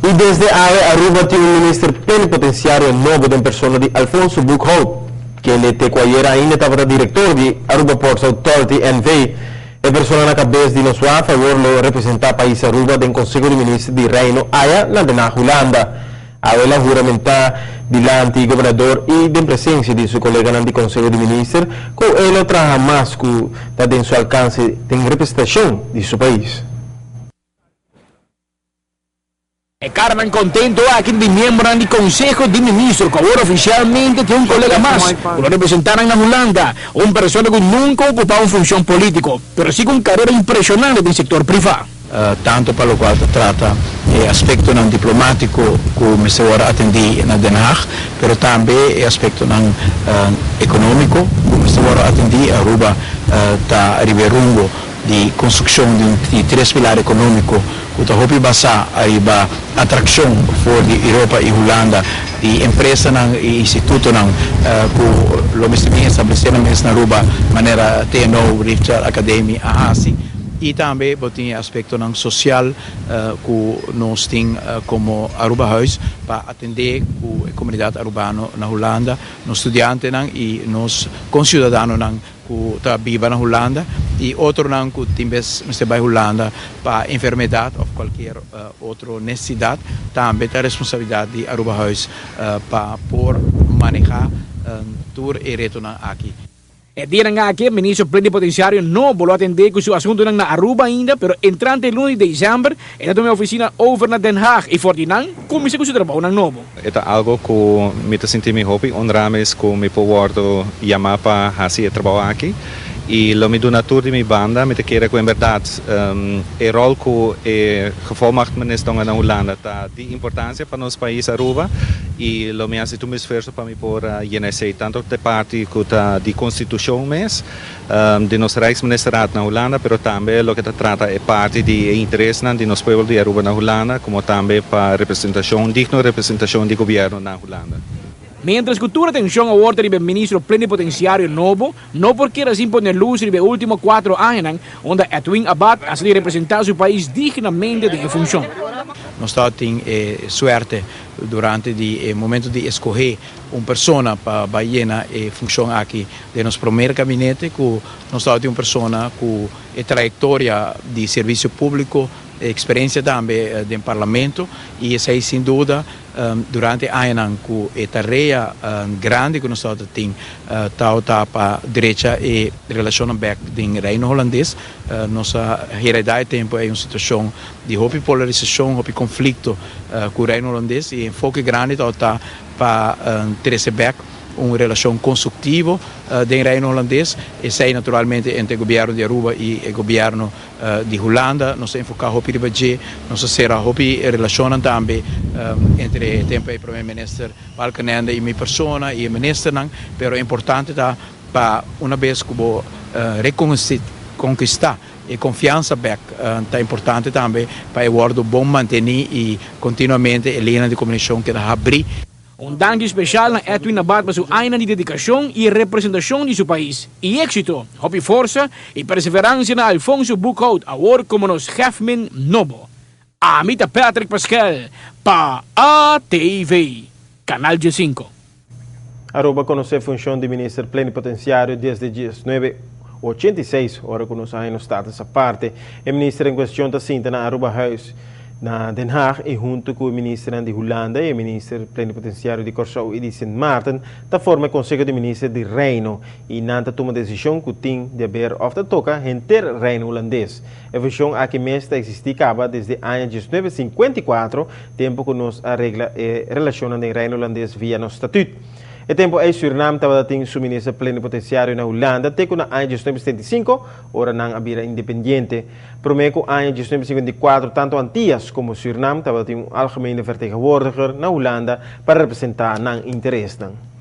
Y desde awe Aruba tin un minister plenipotenciario nobo den persona di Alfonso Boekhoudt, kende te cu ayera ainda tabata director di Aruba Ports Authority NV. E persona na cabes di nos waf awor lo representa pais Aruba den Conseho di Minister di Reino aya na Den Haag, Hulanda. Awe el a huramenta dilanti gobernador y den presencia di su coleganan di Conseho di Minister cu e lo traha mas cu ta den su alcance den representacion di su pais. E karanan kontentu aki ta di miembronan di Konseho di Ministro ku awor ofisialmente tin un kolega mas ku lo representá nan na Hulanda, un persona ku nunka okupá un funshon polítiko, pero sí ku un karera impreshonante den sektor privá. Tanto pa locual ta trata e aspectonan diplomatico cu mester worde atendi na Den Haag, pero tambe e aspectonan economico cu mester worde atendi. Aruba ta riba e rumbo di construccion di un di tres pilar economico cu ta hopi basa ariba atraccion for di Europa y Hulanda di empresanan y institutonan cu lo mester bin establece nan mes na Aruba manera TNO, Richter Academie a haci. Y tambe bo tin e aspectonan social cu nos tin como Arubahuis pa atende cu e comunidad Arubano na Hulanda, nos studiantenan y nos conciudadanonan cu ta biba na Hulanda y otronan cu tin bes mester bay Hulanda pa enfermedad of cualkier otro necesidad. Tambe ta responsabilidad di Arubahuis pa por maneha tur e retonan aki. E dianan aki e ministro plenipotenciario nobo lo atende cu su asuntonan na Aruba ainda, pero entrante e luna di december e ta tuma e oficina over na Den Haag y for di nan cuminsa cu su trabounan nobo. E ta algo cu mi ta sinti mi hopi honra mes cu mi por wordo yama pa haci e trabou aki y lo mi duna tur di mi banda. Mi ta kere cu en berdad e rol cu e gevolmachtigd na Hulanda ta di importancia pa nos pais Aruba y lo mi haci tur mi esfuerzo pa mi por yena esey tanto te parti cu ta di constitucion mes di nos Rijksministerraad na Hulanda, pero tambe loke ta trata e parti di e interesnan di nos pueblo di Aruba na Hulanda, como tambe pa representacion, digno representacion di gobierno na Hulanda. Mientras cu tur atencion awor ta riba e ministro plenipotenciario nobo, no por keda sin pone luz riba e ultimo cuatro añanan unda Edwin Abath a sa di representa su pais dignamente den e funcion. Nos ta tin e suerte durante di e momento di escoge un persona pa bai yena e funcion aki den nos promer gabinete cu nos ta tin un persona cu e trayectoria di servicio publico, e experiencia tambe den parlamento y esey sin duda durante e añanan cu e tarea grandi cu nos tabata tin tabata pa drecha e relacionnan bek den Reino Holandes. Nos a hereda e tempo ey un situacion di hopi polarisacion, hopi conflicto cu Reino Holandes y e enfoke grandi tabata pa trece bek un relacion constructivo den Reino Holandes. Esey naturalmente entre e gobierno di Aruba y e gobierno di Hulanda. Nos a enfoca hopi riba dje, nos a cera hopi relacionnan tambe entre e tempo ey Prome Minister Balkenende y mi persona y e ministernan, pero importante ta pa una bes cu bo reconquista e confiansa bek, ta importante tambe pa e wordo bon manteni y continuamente e liñanan di comunicacion keda habri. Un danki special na Edwin Abath pa su añanan di dedicacion y representacion di su pais y exito, hopi forsa y perseverancia na Alfonso Boekhoudt awor como nos Hefmin nobo. Ami ta Patrick Paskel pa ATV, Canal 15. Aruba conoce funcion di Minister Plenipotenciario desde 1986, ora cu nos a haña nos status aparte. E minister en cuestion ta sinta na Arubahuis na Den Haag y hunto cu e ministernan di Hulanda y e minister plenipotenciario di Corsou y di Sint Maarten ta forma e Conseho di Minister di Reino y nan ta tuma decision cu tin di haber of ta toca henter Reino Hulandes. E funcion aki mes ta existi caba desde aña 1954, tempo cu nos a regla e relacionnan den Reino Hulandes via nos Statuut. E tempo ey Surinam tabata tin su minister plenipotenciario na Hulanda te cu na aña 1975, ora nan a bira independiente. Prome cu aña 1954 tanto Antillas como Surinam tabatin un algemene vertegenwoordiger na Hulanda pa representa nan interesnan.